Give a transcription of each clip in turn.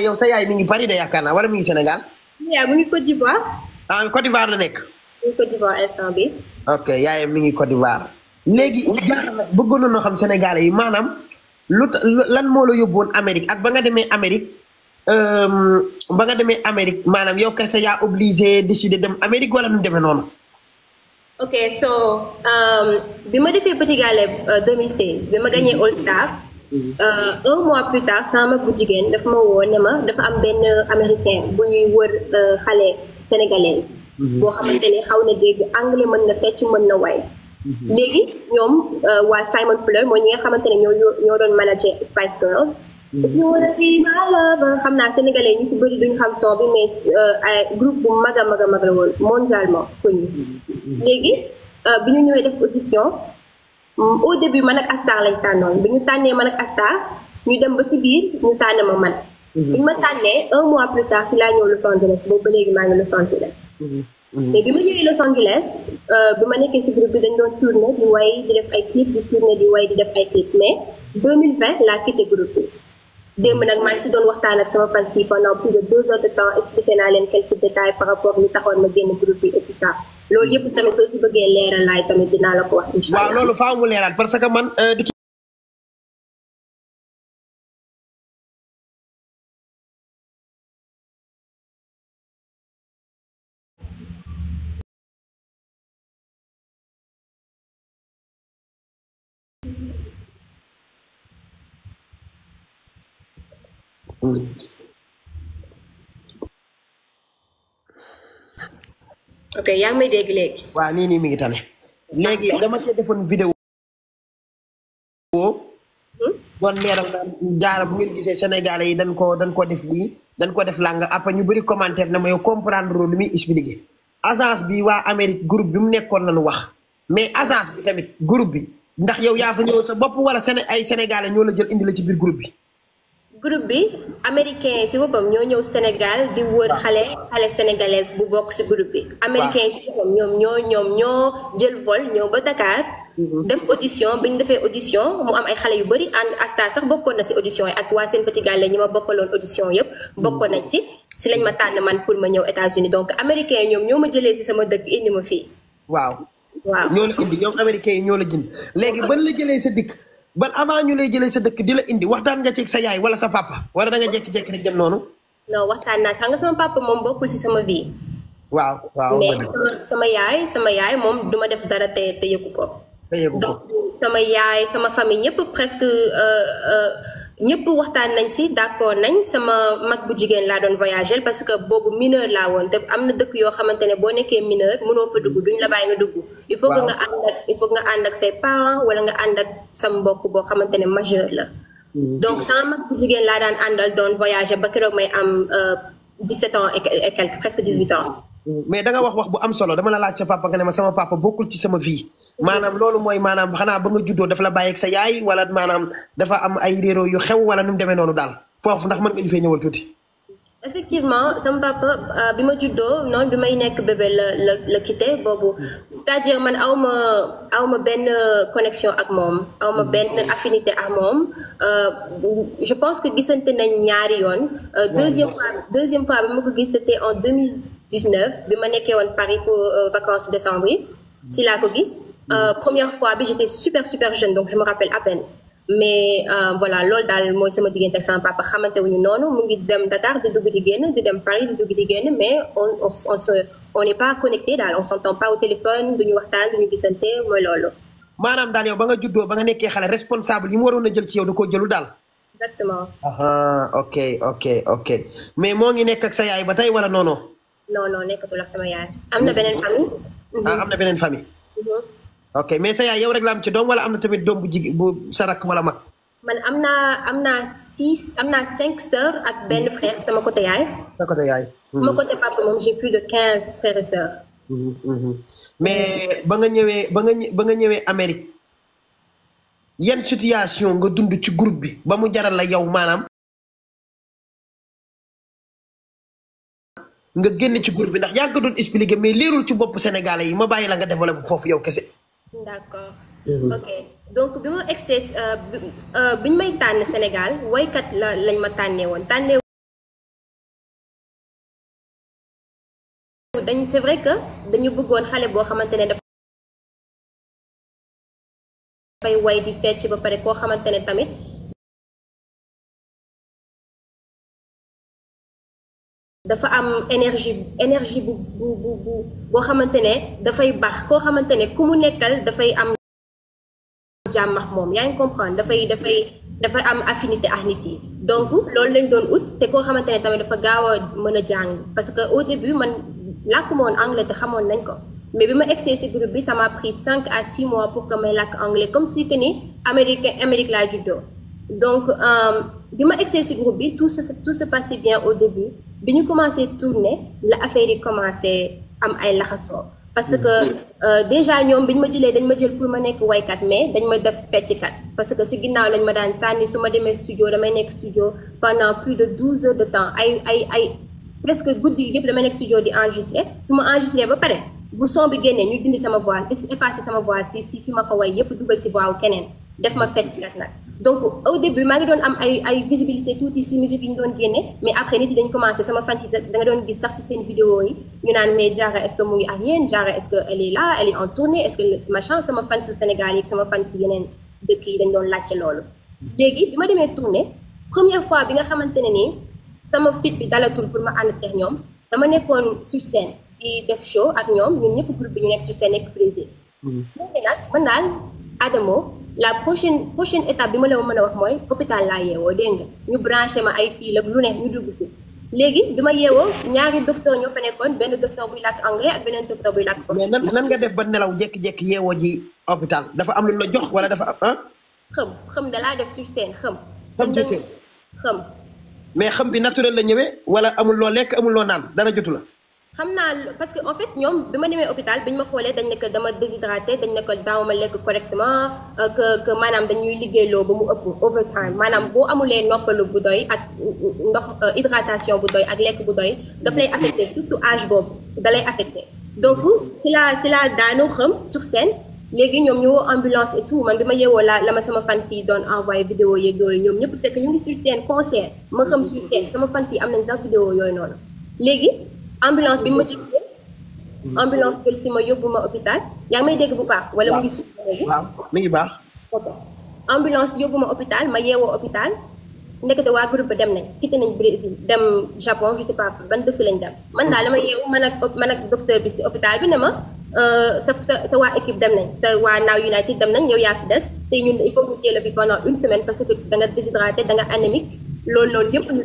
yow sa yaay mi ngi Paris de yaakaar naa wala mi ngi Sénégal. yaa mu ngi Côte d'Ivoire. ah Côte d'Ivoire la nekk. mu ngi Côte d'Ivoire instant bi. ok yaayam mi ngi Côte d'Ivoire. léegi bëggoon na xam Sénégalais yi maanaam lan moo la yóbbuwoon Amérique ak ba nga demee Amérique maanaam yow kese yaa obligé décider dem Amérique wala nu demee noonu. ok so bi ma defee Petit Gallé 2016 bi ma gagné All Star. Un mois plus tard sama mag bu jigéen dafa ma woo ne ma dafa am benn américain buy wër xale sénégalaise. boo xamante ne xaw na dégg anglais mën na fecc mën na way. léegi ñoom waa Simon Fuller mooy ñi nga xamante ne ñoo doon manager Spice Girls. if you wanna be my lover xam naa sénégalais ñu si bëri duñu xam son bi mais ay groupe bu mag a mag la woon mondialement connu. léegi bi ñu ñëwee def audition au début man ak Astar lañ tànnoon bi ñu tànnee man ak Astar ñu dem ba si biir ñu tànn ma man. bi ñu ma tànnee un mois plus tard si laa ñëw Los Angeles boobu ba léegi maa ngi Los Angeles. mais bi ma ñëwee Los Angeles bi ma nekkee si groupe bi dañ doon tourné di way di def ay clip di tourné di way di def ay clip mais 2020 laa quitté groupe bi. démb nag maa ngi si doon waxtaan ak sama fans yi pendant plus de 2 heures de temps expliqué naa leen quelques détails par rapport li taxoon ma génn groupe bi et tout ça loolu yëpp tamit soo si bëggee leeral laay tamit dinaa la ko wax incha allah. waaw loolu faaw mu leeral parce que man ok yaa ngi may dégg léegi. waaw nii mi ngi tane. léegi dama cee defoon vidéo. doon leeral naan jaara bu ngeen gisee Sénégalais yi dañ ko def lii dañ ko def làng après ñu bëri commentaire na ma yow comprendre lu muy expliqué. agence bi waa Amérique groupe bi mu nekkoon lañu wax mais agence bi tamit groupe bi ndax yow yaa fa ñëw sa bopp wala ay Sénégalais ñoo la jël indi la ci biir groupe bi. groupe bi américain yi si boppam ñoo ñëw Sénégal di wër xale sénégalaise bu bokk si groupe bi. américain yi si boppam ñoom ñoo jël vol ñëw ba Dakar. def audition bi ñu defee audition mu am ay xale yu bëri ànd Astar sax bokkoon na si audition yi ak waa seen Petit Gallé ñi ma bokkaloon audition yëpp. bokkoon nañ si lañ ma tànn man pour ma ñëw États-Unis donc américain yi ñoo ma jëlee si sama dëkk indi ma fii. waaw ñoo la indi ñoom américain yi ñoo la jënd léegi ban la jëlee sa dëkk. ban avant ñu lay jëlee sa dëkk di la indi waxtaan nga ci sa yaay wala sa papa wala da nga jékki-jékki rek dem noonu. non waxtaan naa sax nga sama papa moom bokkul si sama vie. waaw mais sama yaay moom duma def dara te yëgu ko. donc sama yaay sama famille ñëpp presque ñëpp waxtaan nañ si d'accord nañ sama mag bu jigéen laa doon voyager parce que boobu mineur laa woon te am na dëkk yoo xamante ne boo nekkee mineur mënoo fa dugg duñ la bàyyi nga dugg. il faut que nga ànd ak say parents wala nga ànd ak sama mbokk boo xamante ne majeur la. donc sama mag bu jigéen laa daan àndal doon voyager ba keroog may am 17 ans et quelques presque 18 ans. mais da nga wax bu am solo dama la laaj sa papa nga ne ma sama papa bokkul ci sama vie. maanaam loolu mooy maanaam xanaa ba nga juddoo dafa la bàyyi ak sa yaay wala maanaam dafa am ay réero yu xew wala nu mu demee noonu daal foofu ndax mën nga ñu fee ñëwal tuuti. effectivement sama papa bi ma juddoo noonu bi may nekk bébé la quitté boobu c'est-à-dire man aw ma benn connexion ak moom aw ma benn affinité ak moom je pense que gisante nañ ñaari yoon. deuxième fois bi ma ko gis c'était en 2019 bi ma nekkee woon Paris pour vacances décembre yi si laa ko gis. Première fois bi j'étais super jeune donc je me rappelle à peine. mais voilà loolu daal mooy sama diggante ak sama papa xamante wuñu noonu mu ngi dem Dakar di dugg di génn di dem Paris di dugg di génn mais on n'est pas connecté daal on s'entend pas au téléphone duñu waxtaan duñu gisante mooy loolu. maanaam daal yow ba nga juddoo ba nga nekkee xale responsable yi mu waroon a jël ci yow da koo jëlu daal. exactement. ok mais moo ngi nekk ak sa yaay ba tey wala non. non nekkatul ak sama yaay. am na beneen famille. am na beneen famille. ok mais sa yaay yow rek la am ci doom wala am na tamit doom bu jigéen bu sa rakk wala mag. man am naa 5 sœurs ak benn frère sama côté yaay. sa côté yaay. sama côté papa moom j'ai plus de 15 frères et sœurs. mais ba nga ñëwee Amérique yan situation nga dund ci groupe bi ba mu jaral la yow maanaam nga génn ci groupe bi ndax yaa ngi ko doon expliquer mais leerul ci bopp Sénégalais yi ma bàyyi la nga développé foofu yow kese. d'accord ok donc bi ma egsee biñ may tànn Sénégal woykat lañ ma tànnee woon c'est vrai que dañu bëggoon xale boo xamante ne dafay way di fecc ba pare koo xamante ne tamit dafa am énergie bu boo xamante ne dafay baax koo xamante ne ku mu nekkal dafay am jàmm ak moom yaa ngi comprendre dafay am affinité ak nit yi donc loolu lañ doon ut te koo xamante ne tamit dafa gaaw a mën a jàng parce que au début man làkkuma woon anglais te xamoon nañ ko mais bi ma egsee ci groupe bi ça m'a pris 5 à 6 mois pour que may làkk anglais comme si que ni Amérique laa juddoo donc bi ma egsee ci groupe bi tout se passait bien au début bi ñu commencé tourner la affaire yi commencé am ay laxasoo parce que déjà ñoom bi ñu ma jëlee dañ ma jël pour ma nekk waykat mais dañ ma def fecckat parce que ci ginnaaw lañ ma daan sànni su ma demee studio damay nekk studio pendant plus de 12 heures de temps ay presque guddi yëpp damay nekk studio di enregistrer su ma enregistré ba pare bu son bi génnee ñu dindi sama voix effacer sama voix si fi ma ko way yëpp dugal ci voix wu keneen def ma fecckat nag donc au début maa ngi doon am ay visibilité tuuti ci musique yi ñu doon génne mais après nit yi dañu commencé sama fan si da nga doon gis sax ci seen vidéo yi ñu naan mais Diarra est-ce que mu ngi ak yéen Diarra est-ce que elle est là elle est en tournée est-ce que machin sama fan si Sénégal yi sama fan si yeneen dëkk yi dañ doon laajte loolu léegi bi ma demee tournée première fois bi nga xamante ne nii sama fit bi dalatul pour ma ànd ak ñoom dama nekkoon sur scène di def show ak ñoom ñun ñëpp groupe bi ñu nekk sur scène nekk Brésil léegi nag man daal Adamo la prochaine étape bi ma la mën a wax mooy hôpital laa yeewoo dégg nga ñu branché ma ay fil ak lu ne ñu dugg si léegi bi ma yeewoo ñaari docteur ñoo fa nekkoon benn docteur buy làkk anglais ak beneen docteur buy làkk mais nan nga def ba nelaw jékki-jékki yeewoo ji hôpital dafa am lu la jox wala dafa am xëm dalaa def sur scène xëm sur scène xëm mais xam bi naturel la ñëwee wala amul loo lekk amul loo naan dara jotu la xam naa parce que en fait ñoom bi ma demee hôpital bi ñu ma xoolee dañ ne que dama déshydraté dañ ne que daaw ma lekk correctement que maanaam dañuy liggéeyloo ba mu ëpp overtime maanaam boo amulee noppalu bu doy ak ndox hydratation bu doy ak lekk bu doy daf lay affecté surtout âge boobu da lay affecté donc si la daanu xam sur scène léegi ñoom ñu woo ambulance et tout man bi ma yeewoo la ma sama fan si doon envoyé vidéo yeeg yooyu ñoom ñëpp fekk ñu ngi sur scène concert ma xam sur scène sama fan si am nañ sax vidéo yooyu noonu léegi ambulance bi ma jëlee ambulance jël si ma yóbbu ma hôpital yaa ngi may dégg bu baax wala mu ngi suuf waaw mi ngi baax ambulance yóbbu ma hôpital ma yeewoo hôpital ndekete waa groupe dem nañ quitté nañ Brésil dem Japon je sais pas ban dëkk lañ dem man daal dama yeewu man ak docteur bi si hôpital bi ne ma sa waa équipe dem nañ sa waa Now United dem nañ yow yaa fi des te ñun il faut que ñu teel a fi pendant une semaine parce que da nga déshydraté da nga anémique loolu noonu yëpp ñu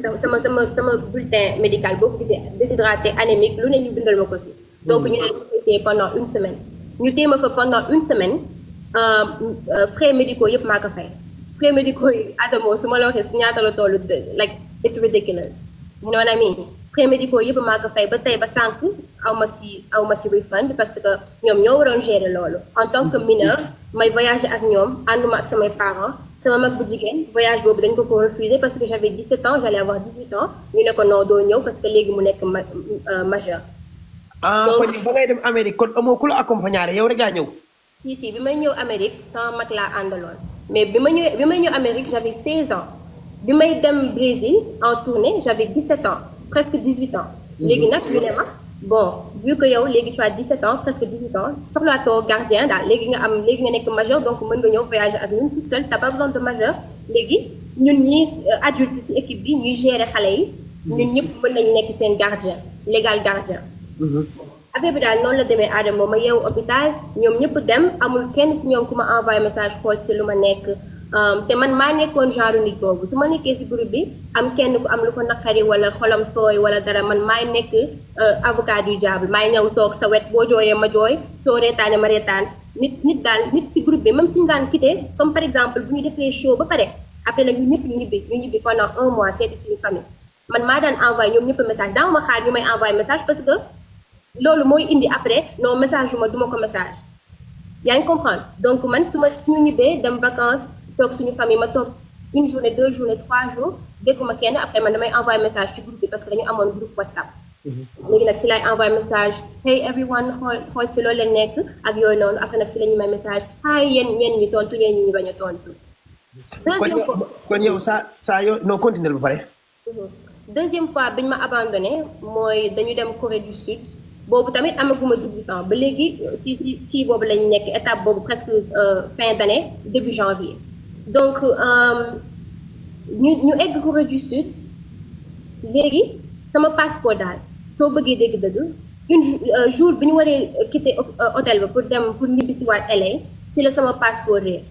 sama bulletin médical boo ko gisee déshydraté anémique lu ne ñu bindal ma ko si donc ñu ne ñu téye pendant une semaine ñu téye ma fa pendant une semaine frais médicaux yëpp maa ko fay frais médicaux yi Adamo su ma la waxee si ñaata la toll like it's ridiculous you know what I mean frais médicaux yëpp maa ko fay ba tey ba sànq aw ma si refund parce que ñoom ñoo waroon gérer loolu en tant que mineur may voyager ak ñoom ànduma ak samay parents sama mag bu jigéen voyage boobu dañ ko refusé parce que j'avais 17 ans j'allais avoir 18 ans ñu ne ko non doo ñëw parce que léegi mu nekk majeur. kon ba ngay dem Amérique kon amoo ku la accompagner yow rek yaa ñëw. si bi may ñëw Amérique sama mag laa àndaloon mais bi may ñëw Amérique j'avais 16 ans bi may dem Brésil en tournée j'avais 17 ans presque 18 ans. léegi nag ñu ne ma bon vu que yow léegi tu as 17 ans presque 18 ans soxlaatoo gardien daal léegi nga nekk majeur donc mën nga ñëw voyager ak ñun toute seule t'as pas besoin de majeur léegi ñun ñi adulte ci équipe bi ñuy gérer xale yi ñun ñëpp mën nañu nekk seen gardien légal gardien affaire bi daal noonu la demee Adamo ma yeewu hôpital ñoom ñëpp dem amul kenn ci ñoom ku ma envoyé message xool ci lu ma nekk te man maa nekkoon genre nit boobu su ma nekkee ci groupe bi am kenn ku am lu ko naqari wala xolam tooy wala dara man maay nekk avocat du diable maay ñëw toog sa wet boo jooyee ma jooy soo reetaane ma reetaan nit daal nit ci groupe bi même suñu daan quitté comme par exemple bu ñu defee show ba pare après nag ñu ñëpp ñu ñibbi pendant 1 mois seeti suñu famille man maa daan envoyé ñoom ñëpp message daaw ma xaar ñu may envoyé message parce que loolu mooy indi après non message yu ma duma ko message yaa ngi comprendre donc man suñu ñibbee dem vacances toog suñu famille ma toog 1 journée 2 journées 3 jours dégguma kenn après man damay envoyé message ci groupe bi parce que dañu amoon groupe WhatsApp léegi nag si laay envoyé message hey everyone xool si loolu la nekk ak yooyu noonu après nag si la ñu may message hi yéen ñi tontu ñeen ñi bañ a tontu. kon yow saa yoo noo continuer ba pare. deuxième fois biñ ma abandonné mooy dañu dem Corée du Sud boobu tamit amaguma 18 ans ba léegi si kii boobu lañ nekk étape boobu presque fin d'année début janvier donc ñu egg Corée du Sud léegi sama passeport daal soo bëggee dégg-dëgg jour bi ñu waree quitter hôtel ba pour ñibbisiwaat LA si la sama passeport réer.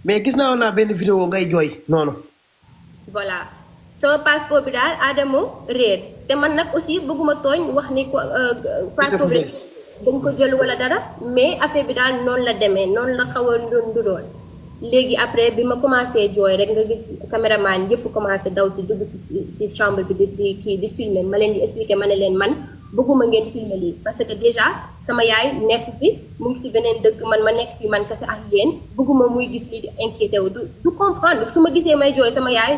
mais gis naa benn vidéo ngay jooy noonu. voilà sama passeport bi daal Adamo réer te man nag aussi bëgguma tooñ wax ni ko passeport bi dañ ko jël wala dara mais affaire bi daal noonu la demee noonu la xaw a nduroon léegi après bi ma commencé jooy rek nga gis caméraman yëpp commencé daw si dugg si chambre bi di filmer ma leen di expliquer ma ne leen man bëgguma ngeen filmer lii parce que déjà sama yaay nekk fi mu ngi si beneen dëkk man ma nekk fi man kese ak yéen bëgguma muy gis lii di inquiété wu du comprendre su ma gisee may jooy sama yaay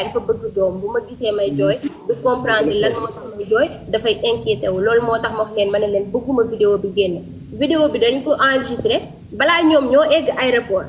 dafa bëgg doom bu ma gisee may jooy du comprendre lan moo tax may jooy dafay inquiété wu loolu moo tax ma wax leen ma ne leen bëgguma vidéo bi génn vidéo bi dañ ko enregistré balaa ñoom ñoo egg aéroport